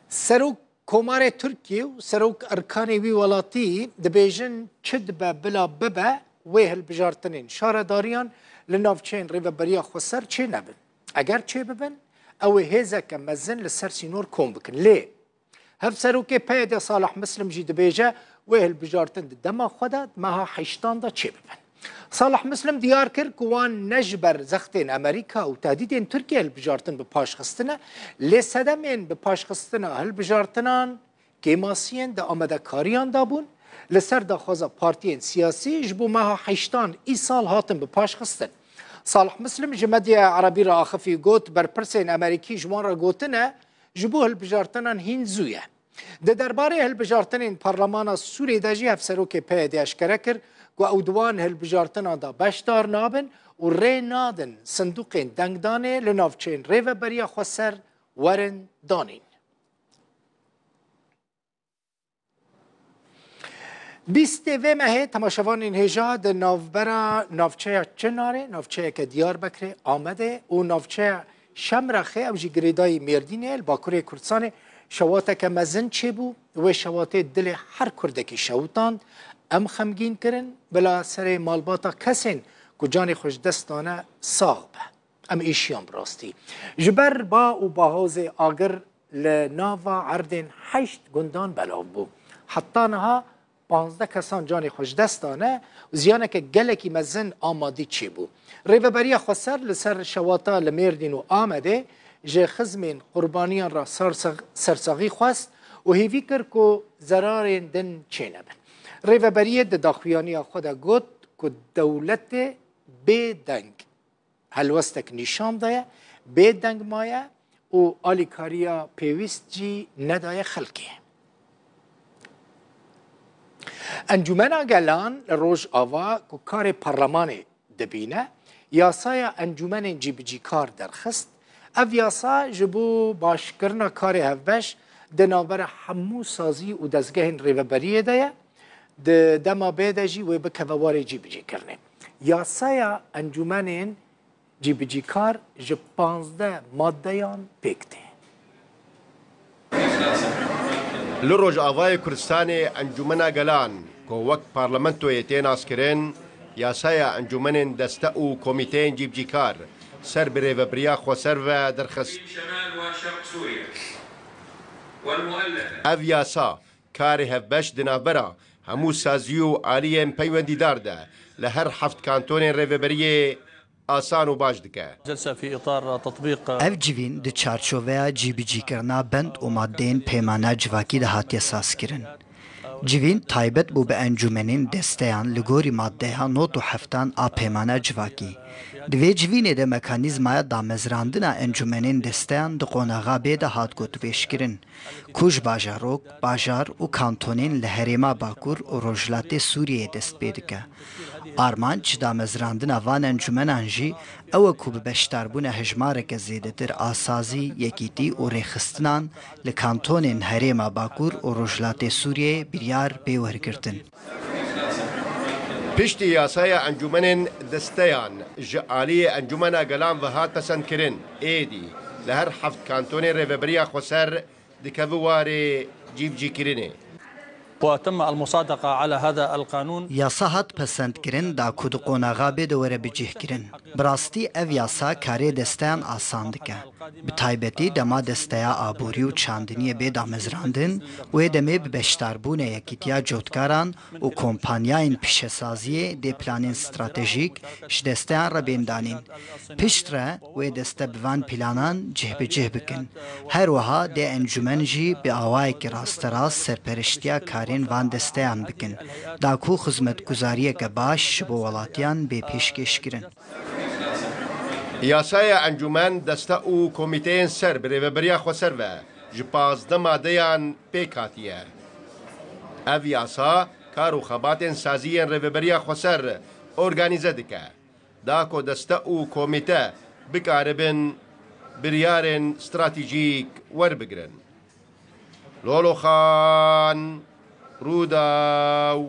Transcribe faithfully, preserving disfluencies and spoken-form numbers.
Serok Komarê Tirkiyê û Serok Erkanê wî welatî dibêjin, çi dibe bila bibe, wê hilbijartinên şaredariyan li navçeyên Rêveberiya Xweser çênebin. Eger çêbibin, ew ê hêzeke mezin li ser sînor kom bikin. Lê Hevserokê P Y D Salih Mislim jî dibêje, wê hilbijartin di dema xwe de, di meha heştan de çêbibin. Salih Mislim diyar kir ku wan ne ji ber zextên Amerîka û tehdîdên Tirkiye hilbijartin bi paş xistine, lê sedemên bi paş xistina hilbijartinan kêmasiyên di amadekariyan de bûn, li ser daxwaza partiyên siyasî ji bo meha heştan îsal hatin bi paş xistin. Salih Mislim ji medyaya erebî re axifî û got, berpirsên Amerîkî ji wan re gotine, ji bo hilbijartinan hîn zû ye. Di derbarê hilbijartinên Parlemana Sûriyê de jî hevserokê P Y D eşkere kir ku ew di wan hilbijartinan de beşdar nabin û rê nadin sindûqên dengdanê li navçeyên Rêveberiya Xweser werin danîn. Bîstê vê mehê temaşevanên hêja di navbera navçeya Çinarê, navçeyeke Diyarbekirê, Amedê û navçeya Şemrexê, ew jî girêdayî Mêrdînê, li Bakurê Kurdistanê şewateke mezin çêbû. Wê şewatê dilê her Kurdekî şewitand. Em xemgîn kirin, bila serê malbata kesên ku canê xwe ji dest dane sax be. Em êşiyan bi rastî. Ji ber ba û bahozê agir li nava erdên heşt gundan belav bû. Heta niha panzdeh kesan canê xwe ji dest dane û ziyaneke gelekî mezin a madî çêbû. Rêveberiya Xweser li ser şewata li Mêrdîn û Amedê ji xizmên qurbaniyan re sarsex-, sersaxî xwest û hêvî kir ku zerarên din çênebin. Rêveberiyê di daxuyaniya xwe de got ku dewletê bê deng helwestek nîşan daye, bê deng maye û alîkariya pêwîst jî nedaye xelkê. Encûmena Gelan li Rojava ku karê parlemanê dibîne, yasaya encûmenên cîbicîkar derxist. Ev yasa ji bo başkirina karê hevbeş di navbera hemû sazî û dezgehên rêveberiyê de ye. Di dema bê de jî wê bikeve warê cîbicîkirinê. Yasaya encûmenên cîbicîkar ji panzdeh maddeyan pêk tê. Li Rojavayê Kurdistanê Encûmena Gelan, ku wek parlamentoyê tê naskirin, yasaya encûmenên deste û komîteyên cîbicîkar ser bi Rêveberiya Xweser ve derxist. Ev yasa karê hevbeş di navbera hemû sazî û aliyên peywendîdar de li her heft kantonên rêveberiyê asan û baş dike. جلسة في إطار تطبيق Ev civîn di çarçoveya cîbicîkirina bend û madeyên peymana civakî de hatiye sazkirin. Civîn taybet bû bi encûmenên desteyan li gorî maddeya nod û heftan a peymana civakî. Di vê civînê de mekanîzmaya damezrandina encûmenên desteyan di qonaxa bê de hat gotûbêjkirin. Ku ji bajarok, bajar û kantonên li herêma Bakur û Rojhilatê Sûriyeyê dest pê dike. Armanc ji damezrandina van encûmenan jî ew e ku bi beşdarbûna hejmareke zêdetir a sazî, yekîtî û rêxistinan li kantonên herêma Bakur û Rojhilatê Sûriyeyê biryar bê wergirtin. Piştî yasaya encûmenên desteyan ji aliyê Encûmena Gelan ve hat pesendkirin, êdî li her heft kantonên Rêveberiya Xweser dikeve warê cîbicîkirinê. وتم المصادقة على هذا القانون. Yasa hat pesendkirin da ku di qonaxa bê de were bicihkirin. Bi rastî ev yasa karê desteyan asan dike. Bi taybetî dema desteya aborî û çandiniyê bê damezrandin, wê demê bi beşdarbûna yekîtiya cotkaran û kompanyayên pîşesaziyê dê planên stratejîk ji desteyan re bên danîn. Piştre wê deste bi van planan cih bi cih bikin. Her wiha dê encûmen jî bi awayekî rasterast serperiştiya karên van desteyan bikin, da ku xizmetguzariyeke baş ji bo welatiyan bê pêşkêşkirin. Yasaya encûmen, deste û komîteyên ser bi Rêveberiya Xweser ve ji pazdeh madeyan pêk hatiye. Ev yasa kar û xebatên sazî yên Rêveberiya Xweser organîze dike, da ku deste û komîte bikaribin biryarên stratejîk werbigirin. Lolo Xan, Rûdaw.